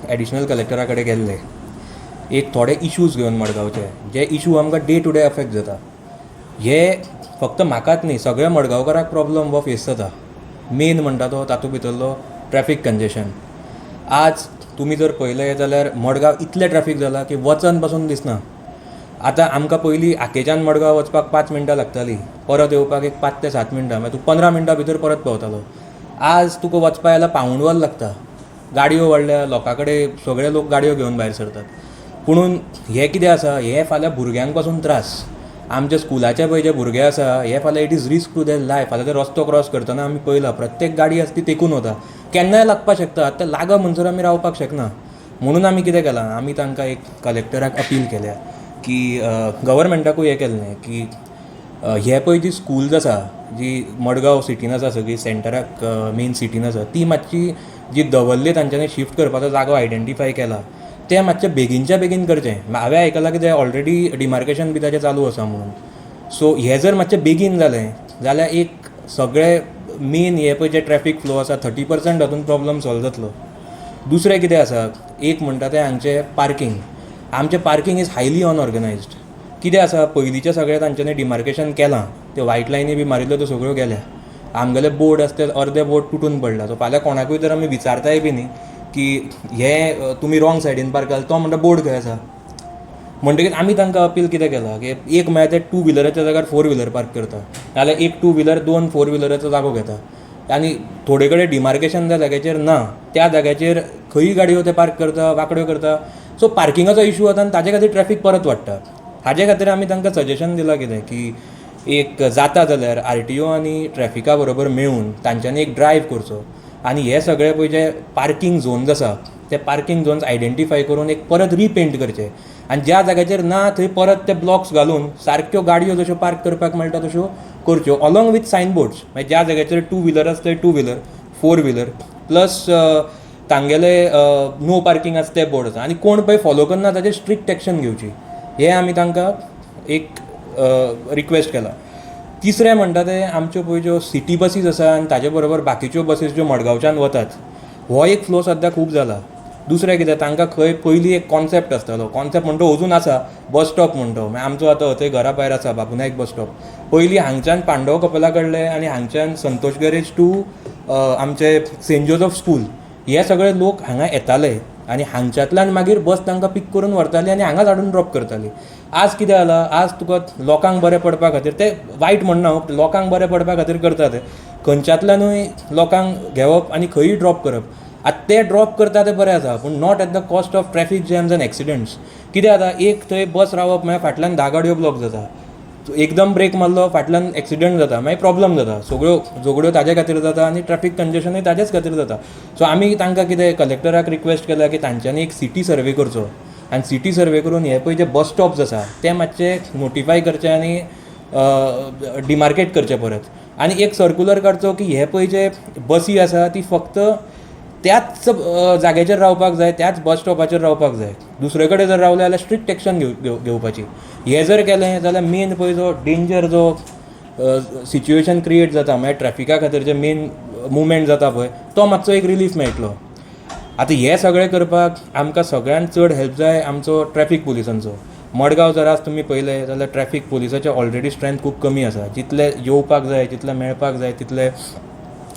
Additional कलेक्टरा कडेन गेल्ले एक थोडे इशूज घेवन मडगांवचे, जे इशू आमकां डे टू डे अफेक्ट जाता. हे फक्त म्हाकाच न्ही, सगळ्या मडगांवकाराक प्रॉब्लम हो फेस जाता. मेन म्हणटा तो तातूंत भितरलो ट्रॅफीक कंजेशन. आज तुमी जर पळयलें जाल्यार मडगांव इतलें ट्रॅफीक जालां की वचन पासून दिसना. आतां आमकां पयलीं आकेच्यान मडगांव वचपाक 5 मिनटां लागतालीं, परत येवपाक एक 5 ते 7 मिनटां, मागीर तूं 15 मिनटां भितर परत पावतालो. आज तुका वचपा जाल्यार पावूण वर लागता. गाडयो वाडल्या लोकां कडेन, सगळे लोक गाडयो घेवन भायर सरतात. पुणून हें कितें आसा, हें फाल्यां भुरग्यांक पासून त्रास. आमच्या स्कुलाचे पळय जे भुरगे आसा, हे फाल्यां it is risk to their life. फाल्यां ते रस्तो क्रॉस करतना आमी पळयला, प्रत्येक गाडी आसा ती तेकून वता, केन्नाय लागपाक शकता. आतां लागा म्हणसर आमी रावपाक शकना. म्हणून आमी कितें केलां, आमी तांकां एक कलेक्टराक अपील केल्या की गव्हर्मेंटाकूय हें केल्लें की हे पळय जी स्कुल्स आसा, जी मडगांव सिटीन आसा, सगळी सेंटराक मेन सिटीन आसा, ती मातशी जी दवर्ले तांच्यांनी शिफ्ट करपाचो जागो आयडेंटिफाय केला, तें मातशें बेगीनच्या बेगीन करचें. हांवें आयकलां की तें ऑलरेडी डिमार्केशन बी ताचें चालू आसा म्हणून. सो हें जर मातशें बेगीन जालें जाल्यार एक सगळे मेन हे पळय जे ट्रॅफीक फ्लो आसा, 30% हातून प्रॉब्लम सॉल्व जातलो. दुसरें कितें आसा, एक म्हणटा तें हांगचें पार्कींग. आमचें पार्कींग is highly अनऑर्गनायज्ड. कितें आसा, पयलींचें सगळें तांच्यांनी डिमार्केशन केलां, त्यो वायट लायनी बी मारिल्ल्यो त्यो सगळ्यो गेल्या. आमगेले बोर्ड आसा ते अर्दे बोर्ड तुटून पडला. सो फाल्यां कोणाकूय जर आमी विचारताय बी न्ही की हे तुमी रॉंग सायडीन पार्क केला, तो म्हणटा बोर्ड खंय आसा? म्हणटकीर आमी तांकां अपील कितें केलां की एक म्हळ्यार ते टू व्हिलराच्या जाग्यार फोर व्हिलर पार्क करता, नाल्यार एक टू व्हिलर दोन फोर व्हिलराचो जागो घेता आनी थोडे कडेन डिमार्केशन ज्या जाग्याचेर ना, त्या जाग्याचेर खंयूय गाडयो ते पार्क करता, वांकड्यो करता. सो पार्किंगाचो इशू जाता आनी ताजे खातीर ट्रॅफीक परत वाडटा. हाजे खातीर आमी तांकां सजेशन दिलां कितें की एक जाता जाल्यार आरटीओ आनी ट्रॅफिका बरोबर मेळून तांच्यांनी एक ड्रायव्ह करचो आनी हे सगळे पळय जे पार्कींग झोन्स आसा, ते पार्कींग झोन्स आयडेंटिफाय करून एक परत रिपेंट करचे आनी ज्या जाग्याचेर ना थंय परत ते ब्लॉक्स घालून सारक्यो गाडयो जश्यो पार्क करपाक मेळटा तश्यो करच्यो, अलॉंग विथ सायन बोर्ड्स. मागीर ज्या जाग्याचेर टू व्हिलर आसा थंय two wheeler, four wheeler, plus तांगेले नो पार्कींग आसा ते बोर्ड आसा आनी कोण पळय फॉलो करना ताचेर स्ट्रिक्ट एक्शन घेवची, हें आमी तांकां एक रिक्वेस्ट केला. तिसरें म्हणटा तें आमच्यो पळय ज्यो सिटी बसीस आसा आनी ताजे बरोबर बाकीच्यो बसीस ज्यो मडगांवच्यान वतात, हो एक फ्लो सद्या खूब जाला. दुसरें कितें, तांकां खंय पयलीं एक कॉन्सेप्ट आसतालो, कॉन्सेप्ट म्हणटा अजून आसा, बस स्टॉप म्हणटा. मागीर आमचो आतां थंय घरा भायर आसा बाबू नायक बस स्टॉप. पयलीं हांगच्यान पांडव कपेला कडले आनी हांगच्यान संतोष गॅरेज टू आमचे सेंट जोजफ स्कूल, हे सगळे लोक हांगा येताले आनी हांगच्यांतल्यान मागीर बस तांकां पीक करून व्हरताली आनी हांगाच हाडून ड्रॉप करताली. आज कितें जालां, आज तुका लोकांक बरें पडपा खातीर, ते वायट म्हणना हांव, लोकांक बरें पडपा खातीर करता ते, खंयच्यांतल्यानूय लोकांक घेवप आनी खंयूय ड्रॉप करप. आतां ते ड्रॉप करता तें बरें आसा, पूण not at the cost of traffic jams and accidents. कितें जाता, एक थंय बस रावप म्हळ्यार फाटल्यान 10 गाडयो ब्लॉक जाता. एकदम ब्रेक मारलो, फाटल्यान एक्सिडंट जाता, मागीर प्रॉब्लम जाता, सगळ्यो झगड्यो ताजे खातीर जाता आनी ट्रॅफीक कंजेशनूय ताजेच खातीर जाता. सो आमी तांकां कितें कलेक्टराक रिक्वेस्ट केल्या की तांच्यांनी एक सिटी सर्वे करचो आनी सिटी सर्वे करून हे पळय जे बस स्टॉप्स आसा ते मातशे नोटिफाय करचे आनी डिमार्केट करचे परत आनी एक सर्कुलर काडचो की हे पळय जे बसी आसा ती फक्त त्याच जाग्याचेर रावपाक जाय, त्याच बस स्टॉपाचेर रावपाक जाय. दुसरे कडेन जर रावले जाल्यार स्ट्रिक्ट एक्शन घेवपाची. हें जर केलें जाल्यार मेन पळय जो डेंजर जो सिच्युएशन क्रिएट जाता, म्हळ्यार ट्रॅफिका खातीर जे मेन मुवमेंट जाता पळय, तो मातसो एक रिलीफ मेळटलो. आतां हें सगळें करपाक आमकां सगळ्यांत चड हेल्प जाय आमचो ट्रॅफीक पुलिसांचो. मडगांव जर आज तुमी पळयलें जाल्यार ट्रॅफीक पुलिसाचें ऑलरेडी स्ट्रेंथ खूब कमी आसा. जितले येवपाक जाय, जितले मेळपाक जाय तितले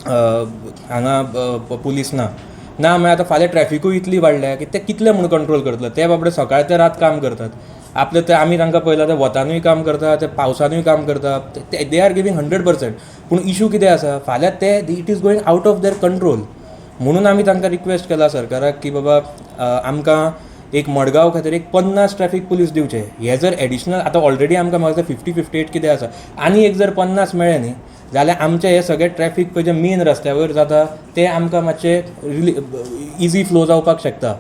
हांगा पुलीस ना. ना म्हळ्यार आतां फाल्यां ट्रॅफिकूय इतली वाडल्या की ते कितले म्हूण कंट्रोल करतले? ते बाबडे सकाळ ते रात काम करतात आपले. ते आमी तांकां पळयला, ते वतानूय काम करता, ते पावसानूय काम करता. They are giving 100%. पूण इशू कितें आसा, फाल्यां ते it is going out of their control. म्हणून आमी तांकां रिक्वेस्ट केला सरकाराक की बाबा, आमकां एक मडगांव खातीर एक 50 ट्रॅफीक पुलीस दिवचे. हे जर एडिशनल, आतां ऑलरेडी आमकां म्हाका 58 कितें आसा, आनी एक जर 50 मेळ्ळे न्ही जाल्यार आमचें हें सगळें ट्रॅफीक पळय जें मेन रस्त्या वयर जाता, तें आमकां मातशें इजी फ्लो जावपाक शकता.